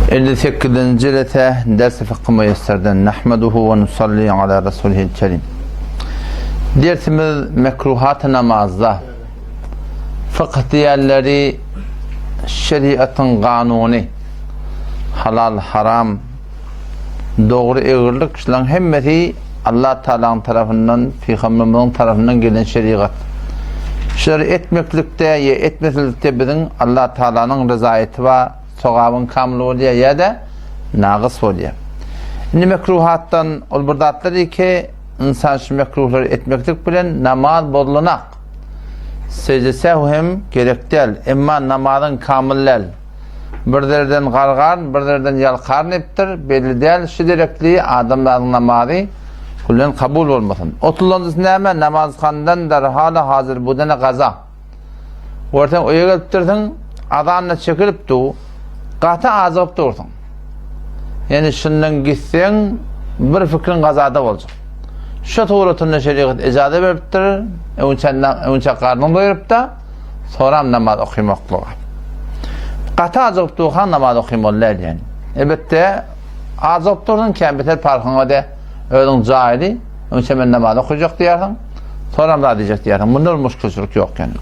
58. Jelese Ders-i Fıkhı Müyesserden Nahmeduhu ve nusalli ala Resulihil Kerim. Dersimiz mekruhat namazda. Fıkh diýenleri şeriatın kanuny, halal, haram, dogry egrilik şularyň hemmesi Allah Taalanyň tarapyndan, Pygamberimiziň tarapyndan gelen şerigat. Şulary etmeklikde ýa etmeslikde biziň Allah Taalanyň ryzaýeti bar, sogabyň kamyl bolýar ýa-da nagys bolýar. Indi mekruhatdan ol bir zatlar ki, insan şu mekruhlary etmeklik bilen namaz bozulanak. Secde sehw hem gerek däl, emma namazyň kamyl däl. Bir zerden gargaryn, bir zerden ýalkaryn diýipdir. Belli däl, şu derekli adamlaryň namazy küllen kabul bolmasyn. Otuzlanjysy näme? Namazhandan derhala hazir budene gaza. Görseň öýe gelipdirsiň, azan-da çekilip dur, gaty ajygyp dursuň. Ýani şundan gitseň, bir fikriň gazada boljak. Şu suratynda şerigat ijaza beripdir, öňçe öňçe garnyň doýuryp-da, Soram namaz okymaklyga. Gaty ajygyp durkaň namaz okymaly däl diýen. Elbetde, ajygyp dursuň, kän beter parhyňa de, özüň jaýly, öňçe men namaz okajak diýersiň, soram zat diýjek diýersiň. Bunda bir muşkilçilik ýok ýani.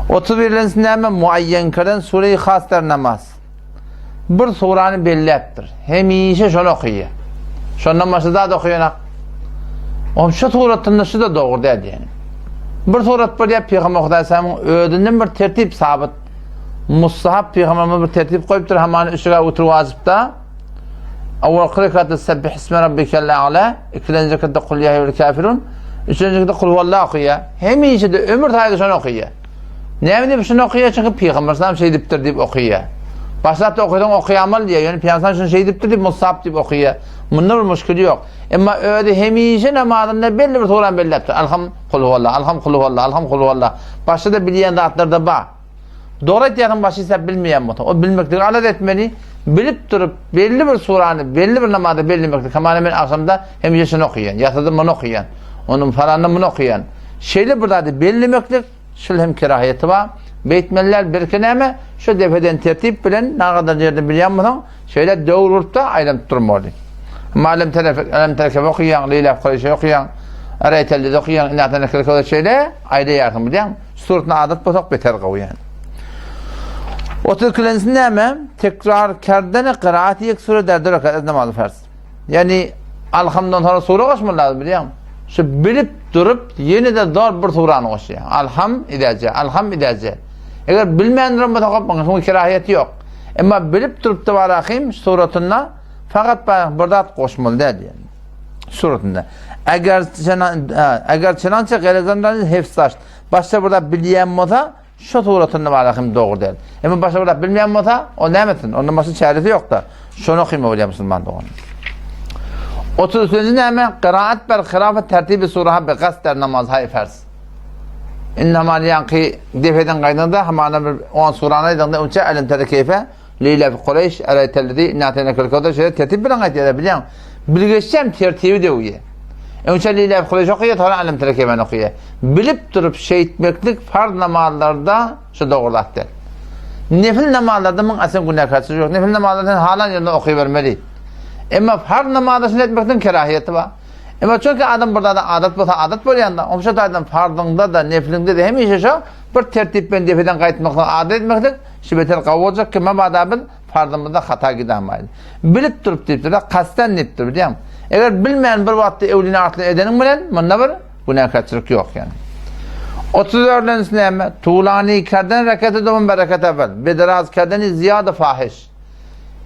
31-nji näme? Muayyen keren sure-i has der namaz. Bir surany belläpdir. Hemişe şony okaýar. Şondan başga zat okaýanak. Oň şu suratynda şu da dogry däl diýen. Bir surat bolýar Pygamber Hudaýsamyň özünden bir tertip sabyt. Mustahap Pygamberimiz bir tertip goýupdyr. Hamany üç rekat oturyp wajypda. Awwalky rekatda sebbih isme rabbikel a'la, ikinji rekatda kul ýa eýýuhel kafirun, üçünji rekatda kul huwallahu okaýar. Hemişe de ömür taýda şony okaýar. Näme diýip şuny okaýar? Çünki Pygamber sallam şeýdipdir diýip okaýar. Başlap-da okasaň okaýamaly diýýär. Ýöne Pygamber sallam şuny şeýdipdir diýip mustahap diýip okaýar. Munda bir muşkil ýok. Emma özi hemişe namazynda belli bir surany belläpdir. Alham kul huwallah, alham kul huwallah, alham kul huwallah. Başda-da bilýän zatlar-da bar. Dogry aýtýarsyň, başy isläp bilmeýän bolsa, o bilmekligi alada etmeli. Bilip durup, belli bir surany, belli bir namazda bellemeklik. Hamana men agşamda hemişe şuny okaýan, ýasyda muny okaýan, onuň falanda muny okaýan. Şeýle bir zady bellemeklik, şul hem kerahiýeti bar. Beýtmeliler, belki näme, şu depeden tertip bilen nagadar ýerde bilýän bolsaň, şeýle döwür urup-da aýlanyp durmaly. Emma elem teref, elem terkebe okaýaň, leýläp kureýşe okaýaň, ereýtellide okaýaň, inäten ekilke şeýle aýlaýarsyň, bilýäňmi? Şu suratny adat bolsak beter gowy ýani. 32-lenjisi näme? Tekrar kerdene kıraat yek sure derdi rekat namazy farz. Ýagny Alhamdan soňra sure goşmaly lazym bilýäňmi? Şu bilip durup ýene-de zor bir surany goşýar. Alham idäje, alham idäje. Eger bilmän duran bolsa hop, munuň kerahiýeti ýok. Emma bilip durup da barahim suratynda fakat bir zat goşmaly däl diýen. Suratynda. Eger eger çenança gerezandan hifz Başga bir zat bilýän bolsa, Şu suratynda bar hem dogry däl. Emma başga bir zat bilmeýän bolsa, o näme etsin? Ondan başga çäresi ýok-da. Şony okyma bolýar musulman dogan. 33-nji näme? Kıraat ber hilafet tertibi suraha bi gast der namaz hay farz. Indi haman ýaňky depeden gaýdanda hamana bir 10 surany aýdanda onça elem tere keýfe Leýla fi Kureýş ereýtellezi inna ateýnakel kewser şeýle tertip bilen aýtýar bilýäň. Bilgeşjem tertibi döwýär. Öňçe Leýla fi Kureýş okaýar, soňra elem tere keýfeni okaýar. Bilip durup şeýtmeklik farz namazlarda şu dogry zat däl. Nefil namazlarda muň aslen günäkärçilik ýok. Nefil namazlarda sen halan ýerinde okaýbermeli. Emma farz namazda şuny etmekligiň kerahiýeti bar. Emma çünki adam bir zada adat bolsa adat bolýanda, oň şu taýdan farzyňda-da, nefliňde-de hemişe şo bir tertip bilen depeden gaýtmaklygy adat etmeklik şu beter gowy boljak ki, mabada biz Farzymyzda hata gidamaýyn. Bilip durup diýipdir-de, kasdan diýipdir, bilýäňmi? Eger bilmän bir wagtda ewlini artly edeniň bilen, munda bir günäkärçilik ýok ýani. 34-nji näme? Tulani kerden reketi dowam bereket evvel. Bediraz kerdeni ziýada fahiş.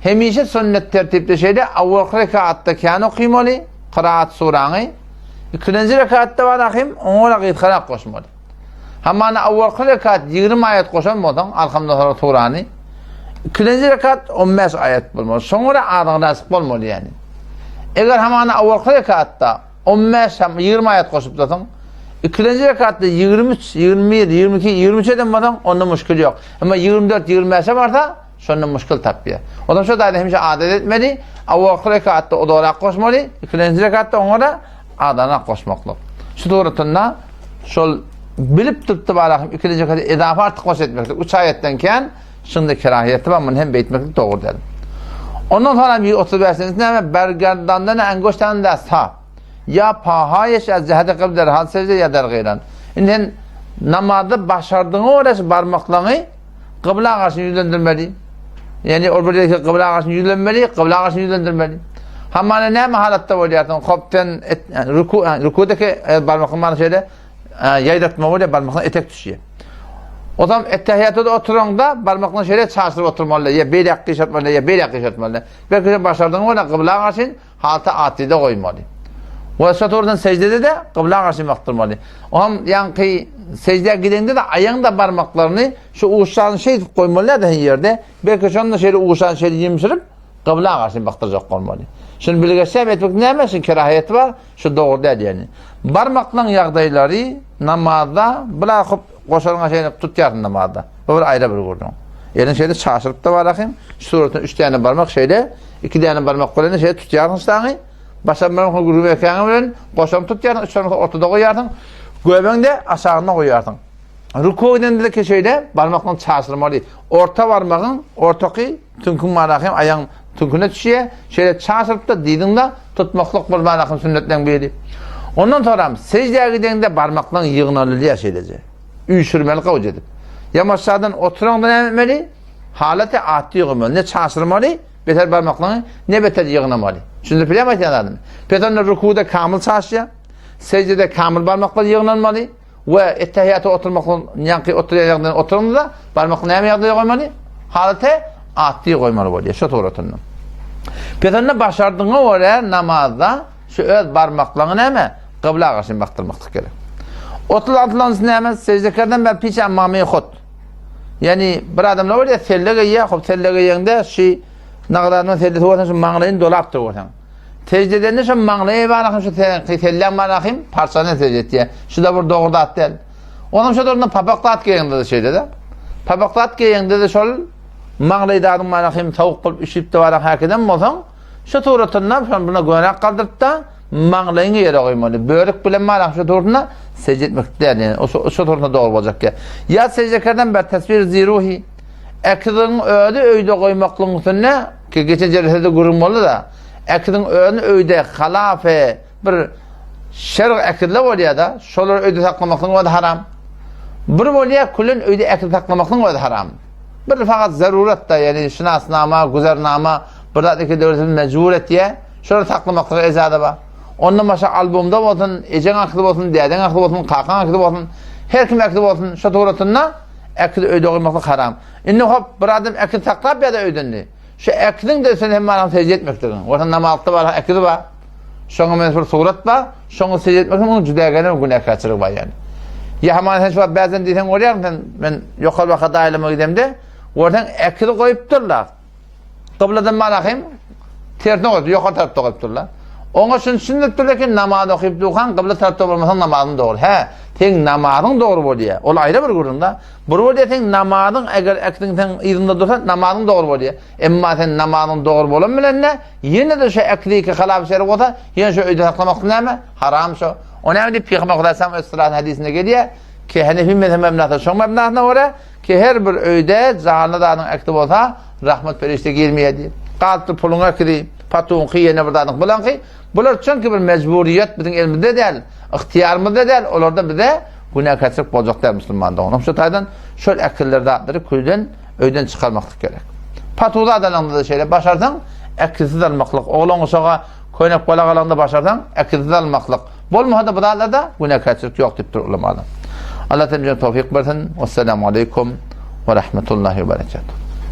Hemişe sünnet tertipde şeýle, awwalky rekatda kän okymaly, kıraat suraňy, ikinji rekatda bar ahim, oňa göre gysgarak goşmaly. Hamana awwalky rekat 20 aýat goşan bolsaň, arkamdan soňra surany, ikinji rekat 15 aýat bolmaly. Şoňa görä azyňrasyk bolmaly ýani. Eger hamana awwalky rekatda 15 hem 20 aýat goşup dursaň, ikinji rekatda 23, 21, 22, 23 eden bolsaň, onda muşkil ýok. Emma 24, 25-e barsa, şonda muşkil tapýar. O zaman şu taýda hemişe adat etmeli, awwalky rekatda uzarak goşmaly, ikinji rekatda oňa da adanak goşmaklyk. Şu suratynda şol bilip durupdy barahym ikinji rekatda edafa artykmaç etmeklik. Üç aýatdan kän şunda kerahiýeti bar, muny hem beýtmeklik dogry däl. Ondan sonra 135-nji näme? Bergerdanden engoştan dest-ha. Ýa pahaýeş ez jiheti kybl derhal secde ýa der gyran. Indi sen namazda başardygyňa görä şu barmaklaryňy kybla garşy ýüzlendirmeli. Ýani ol bir ýerde kybla garşy ýüzlenmeli, kybla garşy ýüzlendirmeli. Hamana näme halatda bolýarsyň? Hop sen et, yani, ruku, yani, rukudaki e, barmaklaryň mana şeýle e, ýaýratma bolýar, barmaklaryň etek düşýär. O zaman ettehiýatda oturaňda barmaklaryny şeýle çaşyryp oturmaly, ýa beýläk gyşartmaly, ýa beýläk gyşartmaly. Belki sen başardygyňa görä kybla garşy Halta atlyda goýmaly. We şo turdan seždede-de kybla garşy bakdyrmaly. Oňam ýaňky seždä gidende-de aýagyň-da barmaklaryny şu uçlaryny şeýdip goýmaly ýa-da ýerde. Belki şonda şeýle uçlaryny şeýle ýemşirip kybla garşy bakdyrjak bolmaly. Şuny bilgeşläp etmek näme? Şuň kerahiýeti bar, şu dogry däl ýani. Barmaklaryň ýagdaýlary namazda bula hop goşaryňa şeýle tutýarsyň namazda. Bu bir aýra bir gürrüň. Eliň şeýle çaşyryp-da barakyn, şu suratda üç däne barmak şeýle Iki däne barmak bilen şeýle tutýarsyň ştaňy. Başam barmak gürmekäňi bilen goşam tutýarsyň, üç barmagy ortada goýýarsyň. Göbeňi-de aşagynda goýýarsyň. Ruku edende ki şeýle barmaklaryny çaşyrmaly. Orta barmagyň ortaky tüňküň manaky hem aýagyň tüňküne düşýär. Şeýle çaşyryp-da diýdiň-de tutmaklyk bir manaky sünnetleň biri. Ondan soňra seždä gideňde barmaklaryň ýygnalylýar şeýleje. Üýşürmeli gawja edip. Ýamaşjadan oturaňda näme etmeli? Halaty atdy ýygamaly, ne çaşyrmaly, beter barmaklaryňy, ne beter ýygnamaly. Düşündirip bilýärmi aýtýan zadymy? Pes onda rukuda kamyl çaşýar, sejdede kamyl barmaklar ýygnanmaly we ettehiýata oturmaklygyň ýaňky oturýan ýagdaýynda oturanda barmaklary näme ýagdaýda goýmaly? Halaty atdy goýmaly bolýar şu suratynda. Pes onda başardygyňa görä namazda şu öz barmaklaryňy näme? Kybla garşy bakdyrmaklyk gerek. 36-njysy näme? Sejde kerden beri piç ammamy hut. Ýani bir adamlar bolýar, selle geýýär, hop selle geýende şu nagdadynyň sellesi bolsa şu maňlaýyny dolapdyr görseň. Sejde edende şu maňlaýy barahym şu selläň barahym parçany sejde etýär. Şu da bir dogry zat däl. Onam şu durunda papak zat geýende de şeýle-de. Papak zat geýende de şol maňlaý zadyň barahym sowuk bolup üşüp de barahym häkeden bolsaň, Şu suratynda şony buna göräk galdyryp-da, maňlaýyňy ýere goýmaly. Börük bilen maňlaýyň şu suratynda secde etmek däl. Ýani o şu suratynda dogry boljak ýa. Ýa secde kerden ber teswir ziruhi. Ekiziň özi öýde goýmaklygyň üstünde ki geçen jelesede gürrüň boldy-da. Ekiziň özüni öýde halafe bir şerg ekizle bolýar-da, şolary öýde saklamaklygyň özi haram. Bir bolýar külen öýde ekiz saklamaklygyň özi haram. Bir fakat zarurat-da, ýani şynasnama, güzernama Bir zat iki döwletimiz mejbur etýär. Şolary saklamaklyga ejaza bar. Ondan başga albomda bolsun, ejeň akly bolsun, dädeň akly bolsun, kakaň akly bolsun, her kim akly bolsun, şo suratynda akly öýde goýmaklyk haram. Indi hop bir adam akly saklap ýa-da öýdendi. Şu aklyň de sen hem maňa secde etmekligiň. Watan namazda bar, akly bar. Şoňa men bir surat bar. Şoňa secde etmek onuň juda gelen günäkärçiligi bar ýani. Ýa haman sen şu bäzen diýseň bolýarmy sen men ýokary baka daýlama gidemde, görseň akly goýupdyrlar. Kybladan malahym tersine goýupdyr, ýokary tarapda goýupdyrlar. Oňa şuny düşündiripdirler ki, namaz okyp durkaň kybla tarapda bolmasaň namazyň dogry. Hä, seň namazyň dogry bolýar. Ol aýra bir gürrüň-de. Bir bolýar seň namazyň eger äkdiň seň yzyňda dursa namazyň dogry bolýar. Emma sen namazyň dogry bolan bilen-de ýene-de şu äkdiki halap şeri bolsa, ýene şu öýde saklamak näme? Haram şo. O näme diýip Pygamber Hudaý öz sylasynyň hadysynda gelýär ki, Hanefi mezhebi mebnasy şoň mebnasyna görä Ki her bir öýde janly zadyň äkdi bolsa, rahmet perişde girmeýär diýip. Galypdyr puluň äkidi, patuňky, ýene bir zadyň bulaňky. Bular çünki bir mejburyýet biziň elimizde däl, ygtyýarymyzda däl, olarda bize günäkärçilik boljak däl musulman doganlar. Şu taýdan şol äkiller zatlary külden, öýden çykarmaklyk gerek. Patu zat alaňda-da şeýle başarsaň, äkisiz almaklyk. Oglan uşaga köýnek balak alaňda başarsaň, äkisiz almaklyk. Bolmasa-da bu zatlarda günäkärçilik ýok diýipdir ulamalar. Allah hemmämize towfyk bersin. Wessalamu aleýkum we rahmetullahi we berekatuh.